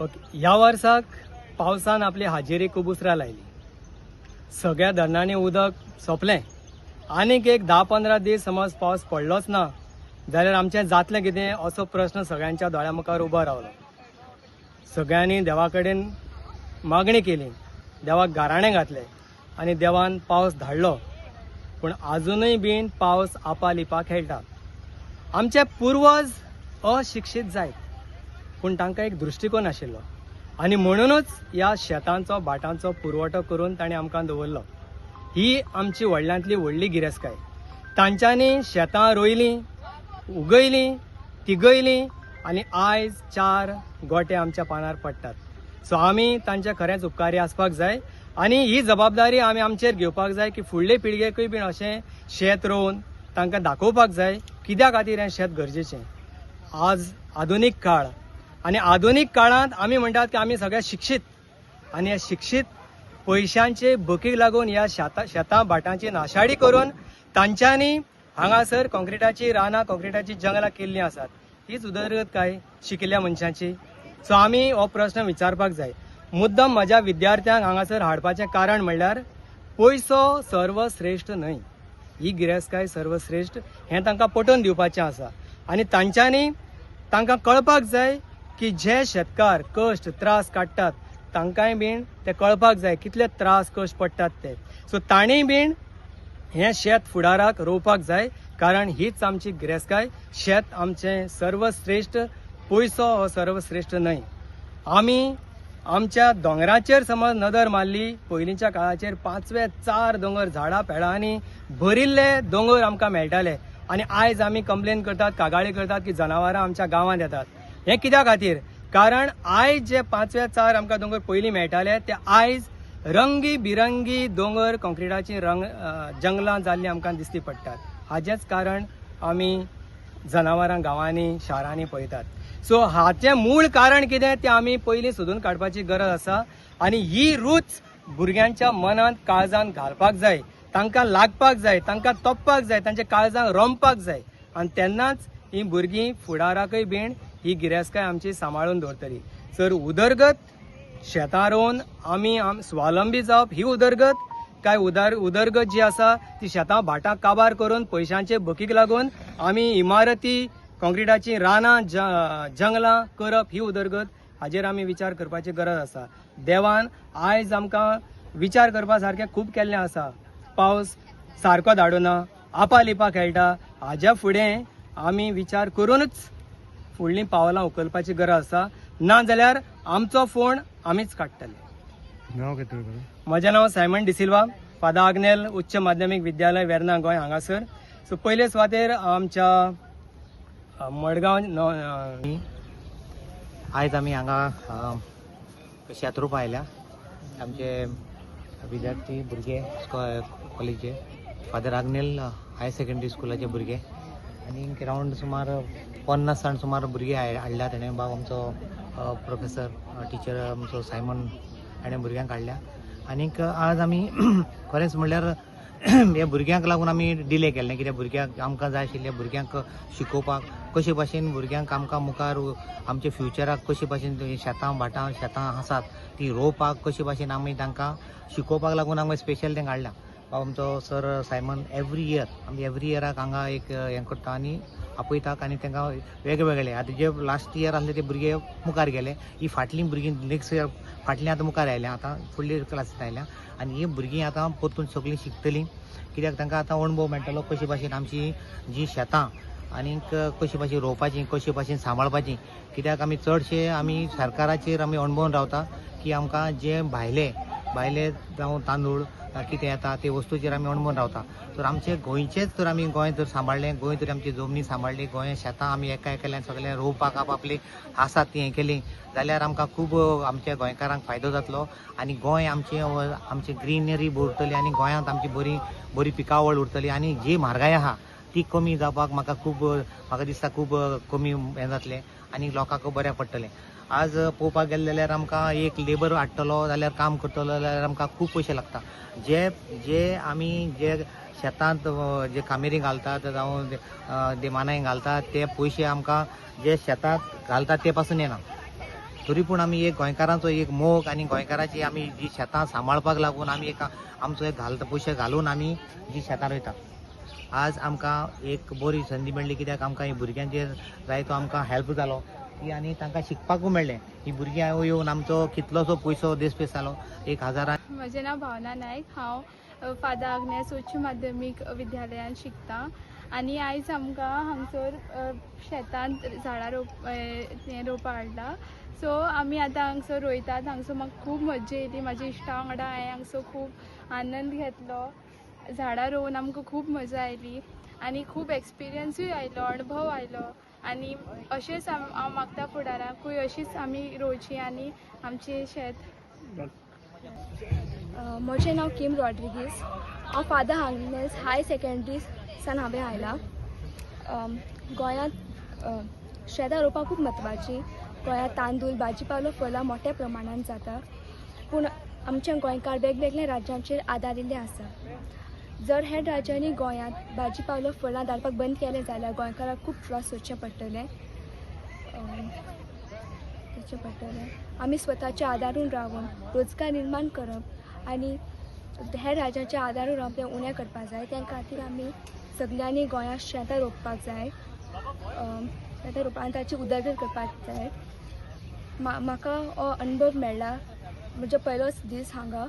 Okay, ह्या वर्साक पावसान आपली हाजेरी खूब उसरां लायली. सगळ्या धरणांनी उदक सोंपलें. आनीक एक 10-15 दीस समज पावस पडलोच ना जाल्यार आमचें जातलें कितें असो प्रश्न सगळ्यांच्या दोळ्या मुखार उबो रावलो. सगळ्यांनी देवा कडेन मागणी केली, देवाक गाराणें घातलें आनी देवान पावस धाडलो. पूण आजुनूय बीन पावस आपा लिपा खेळटा. आमचे पुर्वज अशिक्षीत जायत पूण तांकां एक दृश्टिकोन आशिल्लो आनी म्हणूनच ह्या शेतांचो भाटांचो पुरवठो करून ताणें आमकां दवरलो. ही आमची व्हडल्यांतली व्हडली गिरेस्तकाय. तांच्यांनी शेतां रोयलीं, उगयलीं, तिगयलीं आनी आयज 4 गोटे आमच्या पानार पडटात. सो आमी तांचे खरेंच उपकारी आसपाक जाय आनी ही जबाबदारी आमी आमचेर घेवपाक जाय की फुडले पिळगेकूय बीन अशें शेत रोवन तांकां दाखोवपाक जाय कित्या खातीर हें शेत गरजेचें. आज आधुनीक काळ आनी आधुनीक काळांत आमी म्हणटात की आमी सगळे शिक्षीत आनी ह्या शिक्षीत पयशांचे भकीक लागून ह्या शेतां भाटांची नाशाडी करून तांच्यांनी हांगासर कॉन्क्रिटाची रानां, कॉन्क्रिटाची जंगलां केल्लीं आसात. हीच उदरगत काय शिकिल्ल्या मनशांची? सो आमी हो प्रश्न विचारपाक जाय. मुद्दम म्हज्या विद्यार्थ्यांक हांगासर हाडपाचें कारण म्हणल्यार पयसो सर्वश्रेश्ठ न्हय, ही गिरेस्तकाय सर्वश्रेश्ठ हें तांकां पटोवन दिवपाचें आसा. आनी तांच्यांनी तांकां कळपाक जाय की जे शेतकार कश्ट त्रास काडटात तांकांय बीन ते कळपाक जाय कितले त्रास कश्ट पडटात ते. सो तांणी बीन हें शेत फुडाराक रोवपाक जाय, कारण हीच आमची गिरेस्तकाय. शेत आमचें सर्वश्रेश्ठ, पयसो हो सर्वश्रेश्ठ न्हय. आमी आमच्या दोंगराचेर समज नदर मारली, पयलींच्या काळाचेर 5वे 4 दोंगर झाडां पेडांनी भरिल्ले दोंगर आमकां मेळटाले आनी आयज आमी कंप्लेन करतात, कागाळी करतात की जनावरां आमच्या गांवांत येतात. हें कित्या खातीर? कारण आयज जे 5वे 4 आमकां दोंगर पयलीं मेळटाले ते आयज रंगी बिरंगी दोंगर कॉन्क्रिटाची रंग जंगलां जाल्लीं आमकां दिसती पडटात. हाजेंच कारण आमी जनावरां गांवांनी शारांनी पळयतात. सो हाचें मूळ कारण कितें तें आमी पयलीं सोदून काडपाची गरज आसा आनी ही रूच भुरग्यांच्या मनांत काळजान घालपाक जाय, तांकां लागपाक जाय, तांकां तोपपाक जाय, तांच्या काळजांक रोमपाक जाय आनी तेन्नाच ही भुरगीं फुडाराकय बीन ही गिरेस्तकाय आमची सांबाळून दवरतली. तर उदरगत शेतां रोवन आमी स्वावलंबी जावप ही उदरगत काय उदरगत जी आसा ती शेतां भाटां काबार करून पयशांचे भकीक लागून आमी इमारती कॉन्क्रिटाची रानां जंगलां करप ही उदरगत हाजेर आमी विचार करपाची गरज आसा. देवान आयज आमकां विचार करपा सारकें खूब केल्लें आसा. पावस सारको धाडुना, आपा लिपा खेळटा. हाज्या फुडें आमी विचार करूनच फुडलीं पावलां उखलपाची गरज आसा, ना जाल्यार आमचो फोण आमीच काडटले. नांव कितें तुजें? म्हजें नांव सायमन डिसिल्वा, फादर आग्नेल उच्च माध्यमीक विद्यालय वेर्ना गोंय हांगासर. सो पयले सुवातेर आमच्या मडगांव आयज आमी हांगा शेत रोवपा आयल्या. आमचे विद्यार्थी भुरगे कॉलेजीचे फादर आग्नेल हायर सेकेंडरी स्कुलाचे भुरगे आनी रावंड सुमार 50 जाण सुमार भुरगे हाडल्या. तेणें बाब आमचो प्रोफेसर टिचर आमचो सायमन हाणें भुरग्यांक हाडल्या. आनीक आज आमी खरेंच म्हणल्यार हे भुरग्यांक लागून आमी डिले केल्लें, कित्याक भुरग्यांक आमकां जाय आशिल्लें भुरग्यांक शिकोवपाक कशे भाशेन भुरग्यांक आमकां मुखार आमच्या फ्युचराक कशे भाशेन शेतां भाटां शेतां आसात ती रोवपाक कशे भाशेन आमी तांकां शिकोवपाक लागून आमी स्पेशल तांकां हाडला. बाब आमचो सर सायमन एवरी इयर आमी एवरी इयराक हांगा एक हें करता आनी आपयतात आनी तांकां वेगवेगळे आतां जे लास्ट इयर आसले ते भुरगे मुखार गेले, ही फाटलीं भुरगीं नेक्स्ट इयर फाटलीं आतां मुखार आयल्या, आतां फुडली क्लासीन आयल्या आनी ही भुरगीं आतां परतून सगळीं शिकतलीं, कित्याक तांकां आतां अणभव मेळटलो कशे भाशेन आमची जी शेतां आनीक कशे भाशेन रोवपाची, कशे भाशेन सांबाळपाची. कित्याक आमी चडशे आमी सरकाराचेर आमी अणभवून रावता की आमकां जे भायले भायले जावं तांदूळ कितें येता ते वस्तूचेर आमी अणभवून रावता. तर आमचे गोंयचेच तर आमी गोंय जर सांबाळ्ळें, गोंय जर आमची जमनी सांबाळ्ळी, गोंय शेतां आमी एका एकल्यान सगळें रोवपाक आपआपली आसात ती हें केली जाल्यार आमकां खूब आमच्या गोंयकारांक फायदो जातलो आनी गोंय आमचें आमची ग्रिनरी उरतली आनी गोंयांत आमची बरी बरी पिकावळ उरतली आनी जी म्हारगाय आहा ती कमी जावपाक म्हाका खूब म्हाका दिसता खूब कमी हें जातलें आनी लोकांक बऱ्याक पडटलें. आज पळोवपाक गेलें जाल्यार आमकां एक लेबर हाडटलो जाल्यार काम करतलो जाल्यार आमकां खूब पयशे लागता. जे जे आमी जे शेतांत जे कामेरी घालतात जावं जे मानाय घालतात ते पयशे आमकां जे शेतांत घालतात ते पासून येना. तरी पूण आमी एक गोंयकारांचो एक मोग आनी गोंयकाराची आमी जी शेतां सांबाळपाक लागून आमी एक आमचो एक घालता पयशे घालून आमी जी शेतां रोयता. आज आमकां एक बरी संदी मेळ्ळी, कित्याक आमकां ही भुरग्यांचेर जायतो आमकां हेल्प जालो की आनी तांकां शिकपाकूय मेळ्ळें. ही भुरगीं येवन आमचो कितलोसो पयसो देसपेस जालो 1000. म्हजें नांव भावना नायक, हांव फादर आग्नेस उच्च माध्यमीक विद्यालयांत शिकता आनी आयज आमकां हांगसर शेतांत झाडां हें रोवपाक हाडला. सो आमी आतां हांगसर रोयतात. हांगसर म्हाका खूब मज्जा येयली, म्हाज्या इश्टा वांगडा हांवें हांगसर खूब आनंद घेतलो. झाडां रोवन आमकां खूब मजा आयली आनी खूब एक्सपिरियन्सूय आयलो, अणभव आयलो आनी अशेंच हांव मागता फुडाराकूय अशीच आमी रोवची आनी आमचें शेत. म्हजें नांव किम रॉड्रिगीस, हांव फादर आग्नेस हायर सेकेंडरी सान हांवें आयलां. गोंयांत शेतां रोवपाक खूब म्हत्वाचीं. गोंयांत तांदूळ, भाजीपालो, फळां मोठ्या प्रमाणान जाता, पूण आमचे गोंयकार वेगवेगळ्या राज्यांचेर आदारिल्ले आसा. जर हेर राज्यांनी गोंयांत भाजीपालो, फळां धाडपाक बंद केलें जाल्यार गोंयकारांक खूब त्रास सोंसचे पडटले सोंसचे पडटले. आमी स्वताचे आदारून रावन रोजगार निर्माण करप आनी हेर राज्यांच्या आदारून रावप तें उणें करपाक जाय. त्या खातीर आमी सगल्यांनी गोंयांत शेतां रोवपाक जाय, शेतां रोवपाक आनी ताची उदरगत करपाक जाय. म्हाका हो अणभव मेळ्ळा म्हजो पयलोच दीस हांगा.